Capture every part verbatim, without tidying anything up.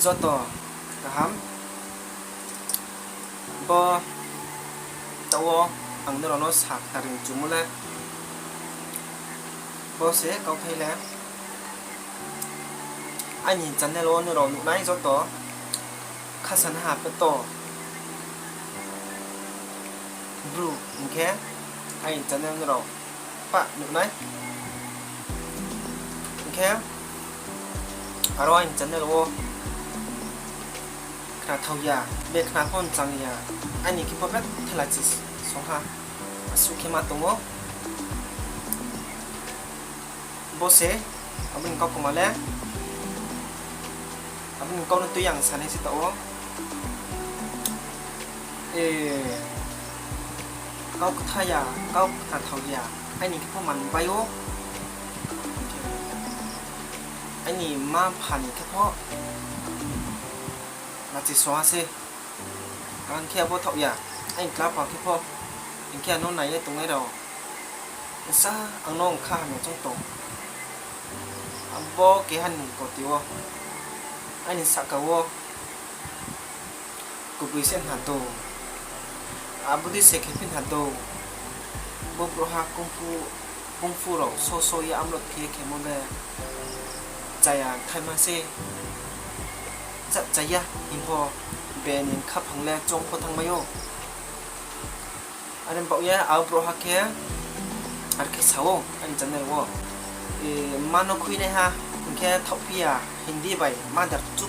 Joto kaham. Bo taoh wo ang nrao no sa khnari chumo le, bo se kauthai le, aini channel wo nrao nuhnai joto khasanaha peto Bru hing khe aini channel nrao pah nuh nai. Hing khe aro aini channel wo khnathao ya, be khna pho mchang ya, aini khe pho bethe lachi song ha, asuh khe ma tong ou. Bo se, abo ni kau kma le, abo ni kau no tui ang sanai se taoh wo. E, kau ktha ya, kau khnathao ya, aini khe pho man bai ou. Aini mma-mpha ni khe pho lachi song ha se. Ang khe abo thaoh ya, aini kla pha khe pho, hing khe ano nai ye tongnai rao sa ang no ongkha hamya choung tong. Abo keha ni koti wo, aini sahka wo kubui se hna dou, abo dei se khe phi hna dou. Bo brouhha kungphu, kungphu rao so so ye upload khe ye khemo le chaya thaima se, cha, chaya hing pho, be ni khaphang le choung pho thanngmai ou. Are baoh ye abo brouhha khe, are khe sa ou aini channel wo, e, mma no khuinaiha hing khe thaohphi ya, Hindi bai mother chup.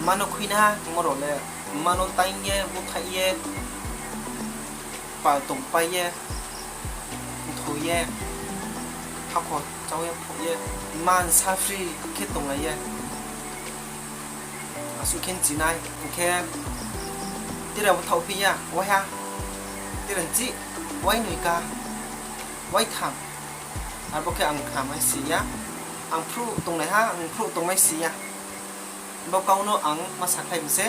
Mma no khuinaiha hingmo rao le, mma no taing ye, búthaih ye, pal tongpai ye, mthoi ye, hakhor chau ye, phoh ye, mma ni sa free khe tonglai ye. Asuh khe nchi nai, hing khe tira bo thaohphi ya, waiha, tira nchi, wainoi ka, waitham. Abo khe ang khnamai si ya, ang phruh tongnaiha, ang phruh tongmai si ya. Bo kau no ang ma sakhlai mi se.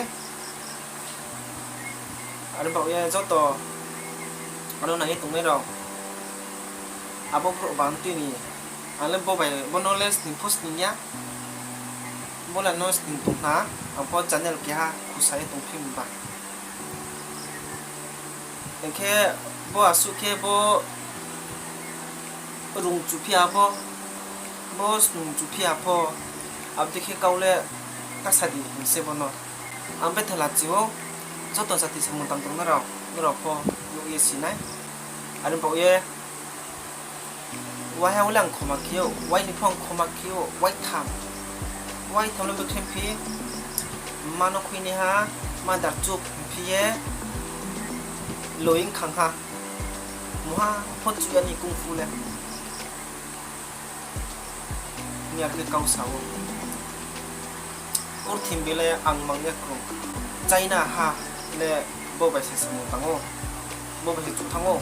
Are baoh ye joto ano nai ye tongnai rao, abo brouh bang tini, ang le bo bai, bo no le sning pho sning ya, bo le no sning tong hna, ang pho channel keha khusa ye tongphi mi ba. Hing khe bo asuh khe bo rung chuphi ya pho, bo snung chuphi ya pho, abo dei khe kau le ta sa di hing se bo no. Ang betha lachi ou, joto jati samung tang tongnai rao, nrao pho nuh ye si nai. Are baoh ye, waiha wo le ang khoma khe ou, wai ni pho ang khoma khe ou, waitham. Waitham le bkhremphi, mma no khuinaiha, mother chup hingphi ye, loing khang ha. Mungha pho chuh ya ni kungphu le. Hing ye are khe kau sa ou. Purthimbi le ang mang ya krung. China ha le bo bai se samung tang ou. Bo bai se chuh thanng ou.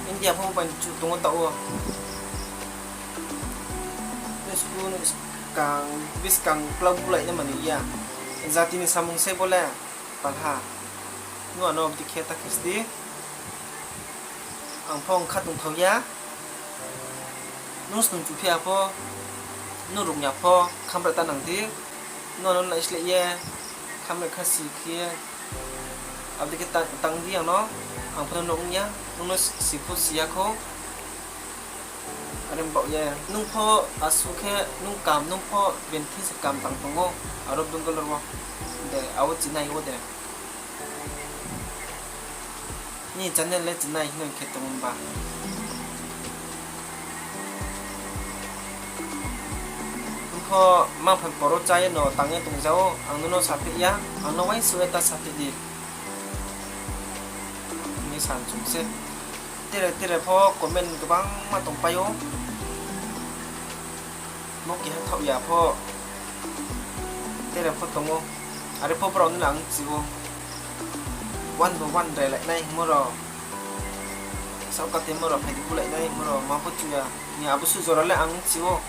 India pho bo bai chuh tong ou taoh wo. Nung school, nung skang, buskang klau bulai nai mani ya. Jati ni samung se bo le, palha. Nung ano abo dei khe ta khe sdi. Ang pho ongkha tongthao ya. Nung snung chuphi ya pho, nung rung ya pho, khamra ta nang di. Nung ano naisleh ye, khamra kha si khe ye, abo dei khe ta-, tang di ang no, ang pho no ong ya, nung no si pho si ya khou. Are baoh ye, nung pho asuh khe nung kam, nung pho bini thing se kam tang tong ou, aro Bangalore wo. De, abo chinai wo de. Nini channel le chinai hing khe tong ba. Nung pho ma phan poro chá ye no tang ye tong ja ou, ang no no saphi ya, ang no uaingsouh ye ta saphi di. Hing ye sa chung se. Tere tere pho comment gbangma tongpai ou. Bo keha thaoh ya pho. Tere pho tong ou. Are pho brao no ang chi ou. One by one railai nai hingmo rao. Saoh kate mo rao phai di bulai nai hingmo rao ma pho chu ya. Ni abo suh jora le ang chi ou.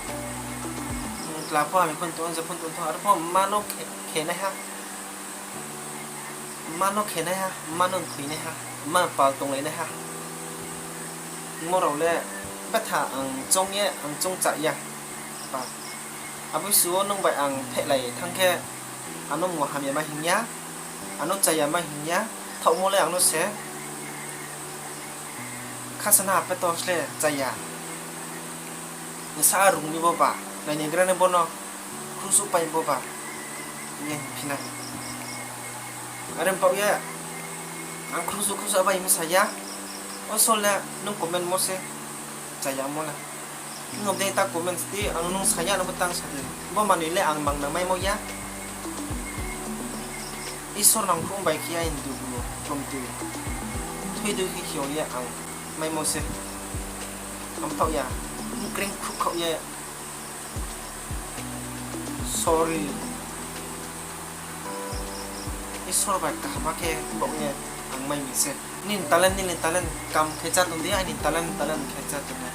Tla pho hamya pho tong, je pho tong tho. Are pho mma no khe, khenaiha. Mma no khenaiha, mma no thoinaiha, mma pal tonglainaiha. Mo rao le betha ang choung ye, ang choung chá ya. Pa. Abo su wo nung bai ang phehlai thanng khe, ano mung hamya ma hing ya, ano chaya ma hing ya, thaohmo le ang no se khasana apeto sle chaya. Nsa rung ni bo ba, naini gra ni bo no khrusuh pai bo ba, hing ye hingphi nai. Are baoh ye ang khrusuh khrusuh bai msa ya, o sole nung comment mo se chaya mo le. Nung dei ta comment di, ang nung sa ya no bo tang sa di. Bo manoi le ang mang nang maimo ya. Isor nangkhruh bai khe aini dugu, klomtoi, thoidoi khe kheo ye ang maimo se. Ang thaoh ya, bkreing khruhkhaoh ye, sorry. Isor bai kaham khe baoh ye ang mai mi se. Nini talent, nini talent kam khe chá tong di, aini talent, talent khe chá tong nai.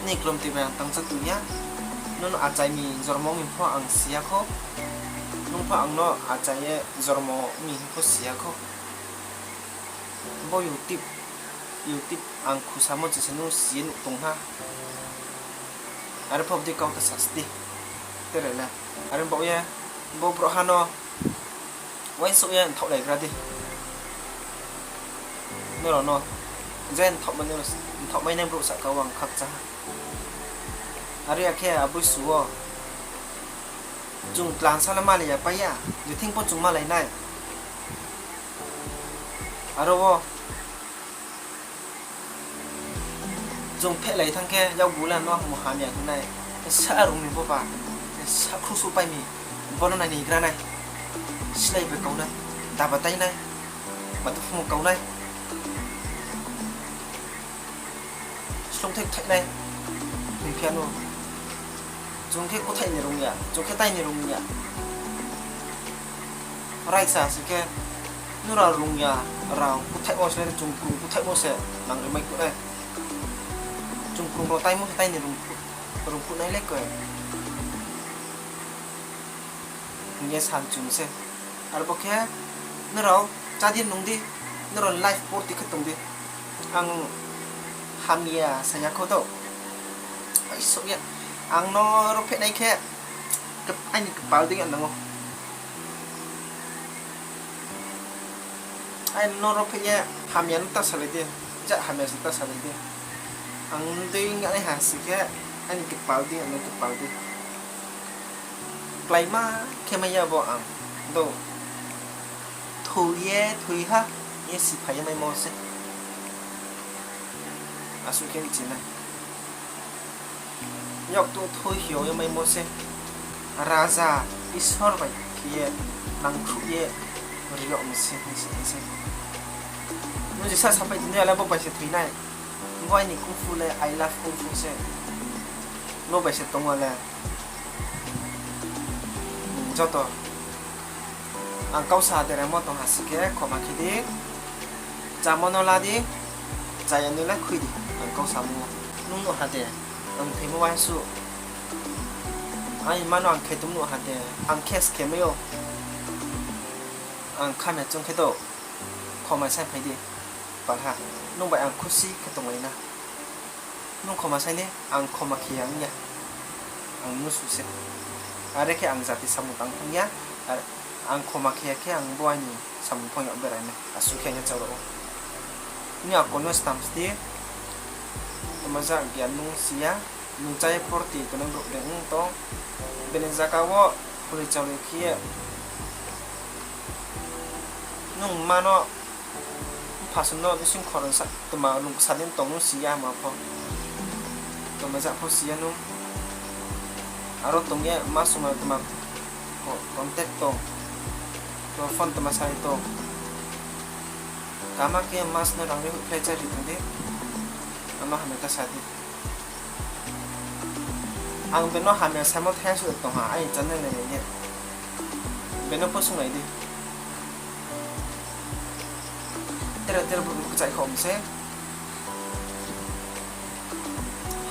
Nini klomtoi bai ang tang chá tong ya. Nono achai mi jormo mi pho ang si ya khou. Nung pho ang no achai ye jormo mi hing pho si ya khou. Bo YouTube, YouTube ang khusamo chisa nung si ye nuh tong ha. Are pho bodei kau ta sasti. Tere le. Are baoh ye, bo brouhha no uaingsouh ye mthaohlaigra di. Nrao no je mthaohmai nai brouh sahka wo ang khakchang ha. Are ya khe abo su wo chung tlansa le malai ya pai ya, je thing pho chung malai nai. Aro wo chung phehlai thanng khe, yakgu le no mung hamya hing nai. Sa rung ni bo ba, sa khrusuh pai mi, bo no naini gra nai. Slái bai kau nai, daba tai nai, madu phumo kau nai. Slungthai kthai nai, hingphi ya no. Chung khe kuthaih ni rung ya, chung khe tai ni rung ya. Raisa se khe, nrao rung ya, rao kuthaihmo se, chung krung kuthaihmo se, nang rimai kuh nai. Chung krung rao taimo se tai ni rung kuh nai le koi. Hing ye san chung se. Aro bo khe, nrao chá di nung di, nrao life purti khe tong di. Ang hamya sa ya khou do. Aisouh ye, ang no ro phehnai khe, aini kpal dei ya nang ou. Aini no ro pheh ye hamya no ta salai di, ja hamya se ta salai di. Ang dei ong nai ha si khe, aini kpal dei ya nang ou, kpal dei. Kláima khe mai ya bo ang do. Thoi ye thoi ha, ye siphai ye maimo se. Asuh khe bchi nai. Yaktu thoi hiyao ye maimo se. Raja Isor bai khe ye nangkhruh ye ri yag mi se, hing se, hing se. Nung jesa sapai tini ale bo bai se thoi nai. Bo aini kung fu le, I love kung fu se. Nung bai se tong ale. Joto ang kau sa deramo tong ha si khe khoma khe di. Chámo no la di, chaya no le khui di, ang kau samo. Nung nuh ha de, ang thoimo uaingsouh. Aini ma no ang khe tong nuh ha de, ang khe skhe mai ou. Ang khamya choung khe do, khoma sai phai di, palha. Nung bai ang khusi khe tonglai na. Nung khoma sai le, ang khoma khe ya ong ya. Ang mnusu se. Are khe ang jati samung tang thang ya. Ar ang khoma khe ya khe ang bo aini samung pho yag berai nai. Asuh khe ang ya chao rao ou. Nini akol no stam sdi. Tma ja gyan nung si ya. Nung chá ye purti tongnai brouh de ong tong. Bini zaga wo holi chaoli khe ye nung ma no, mpha sung no, bising khorang sa, tma lung sa din tong nung si ya ma pho. Tma ja pho si ya nung. Aro tong ye ma sung no tma co-, contact tong. Tma phone tma sai tong. Kama khe mas no rang ri hoihkhlai chári tong di. Ano hamya ta sa di. Ang beno hamya samo thaiha suh tong ha, aini channel nai nai ye. Beno pho sunglai di. Tere tere bo kchai kho mse.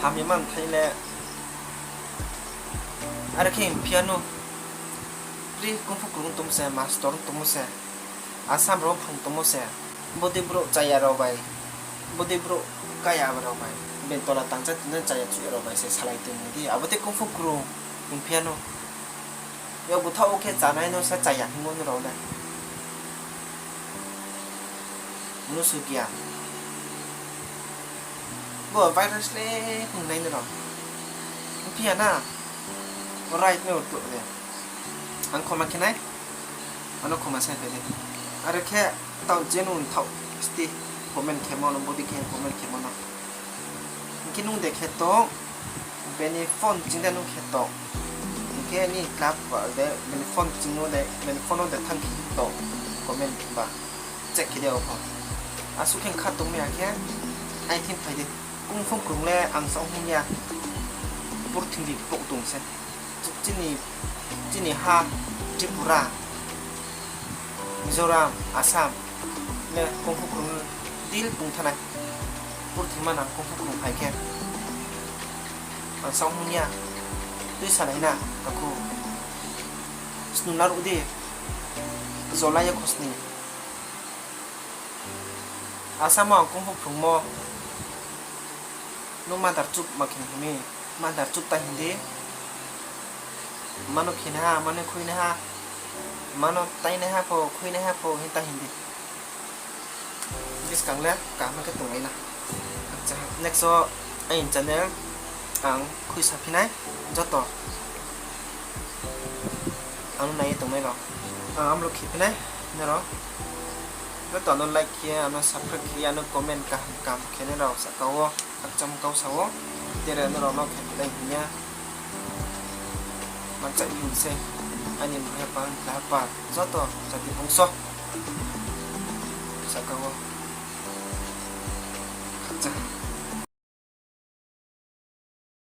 Hamya man thai le. Are khe phiya no. Pri kung fu krung tongmo se, master tongmo se. Assam rao phrung tongmo se. Bodei brouh chaya rao bai. Bodei brouh kaya rao bai. Bini tola tangcha tini chaya chuh ya rao bai se salai tongmo di. Abo tei kung fu krung. Ongphi ya no. Yakgu thaoh wo khe chánai no se chaya hingmo nrao le. Mnusu gya. Bo virus le tongnai nrao. Ongphi ya na. Right no to de. Ang khoma khe nai. Ano khoma sai phai di. Are khe tao je nung thaoh sti comment khemo no, bodi khe comment khemo no. Hing khe nung de khe tong, bini phone ching de nung khe tong. Hing khe ni club ba de, bini phone ching no de, bini phone no de thanng khe tong, comment ba check khe de o pho. Asuh khe kha tongmai ya khe, ai thing phai di. Kung phuh krung le ang sao hing ya, purthimbi kpouh tong se. Chini, chini ha, Tripura, Mizoram, Assam le kung phuh krung deal tong thanai. Purthima nang kung phuh krung phai khe. Ang sao hing ya, tui salai na, takhu. Snung laruh di, July ye khosni. Assam wo ang kung phuh krungmo. Nung madar chup ma khe hing mi, madar chup ta hing di. Mano khenaiha, mano khuinaiha, mano tainaiha pho, khuinaiha pho hing ta hing di. Buskang le kaham khe tonglai na. Acha, next wo aini channel ang khuisa phi nai joto. Ang no nai ye tongnai rao. Ang upload khe phi nai, nrao joto ano like khe, ano subscribe khe, ano comment kaham kaham khe nrao sahka wo, khakchang kau sa wo, tere nrao no khe phi nai hing ya. Makchai hing se, aini mma-mpha, mma-mpha, joto jati bungso sahka wo. Khakchang.